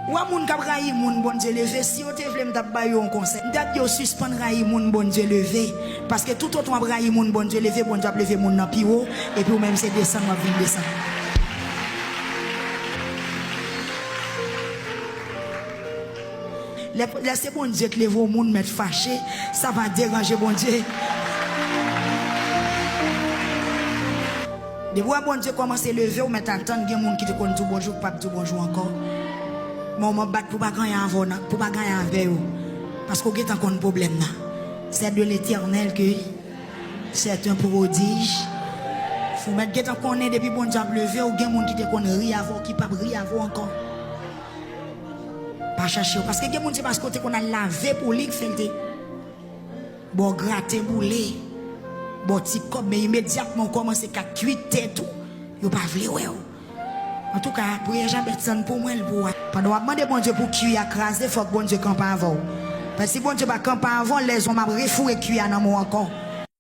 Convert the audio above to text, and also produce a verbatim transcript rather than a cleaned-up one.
Ou wè moun k ap rayi moun Bondye leve, si yo te vle m t ap ba yo yon konsèy. M t ap di yo sispann rayi moun Bondye leve. Paske toutotan w ap rayi moun Bondye leve, Bondye ap leve moun nan pi wo, epi ou menm se desann w ap vin desann. Lè, lè se Bondye k leve yon moun mèt fache, sa pa deranje Bondye. Depi w wè Bondye kòmanse leve, ou mèt atann gen moun ki te konn di w bonjou, ki p ap di w bonjou ankò. Men w bat pou pa gen anyen avè w nan, pou pa gen anyen avè yo. Paske w gentan konn pwoblèm nan. C'est de l'Éternel que c'est un prodige. Ou mèt gentan konnen depi Bondye ap leve w, gen moun ki te konn ri avè w, ki p ap ri avè w ankò. Pa chache yo. Paske gen moun se paske w te konn al lave pou li k fè l te ba w graten boule, ba w ti kòb, men imedyatman w kòmanse ka kuit tèt ou, yo pa vle wè w. Antouka, priyè Jabèt sa n pou mwen, l pou w. Pandan w ap mande Bondye pou kwi a kraze, fòk Bondye kanpe avè w. Paske si Bondye pa kanpe avè w, lèzòm ap refoure kwi a nan men w ankò.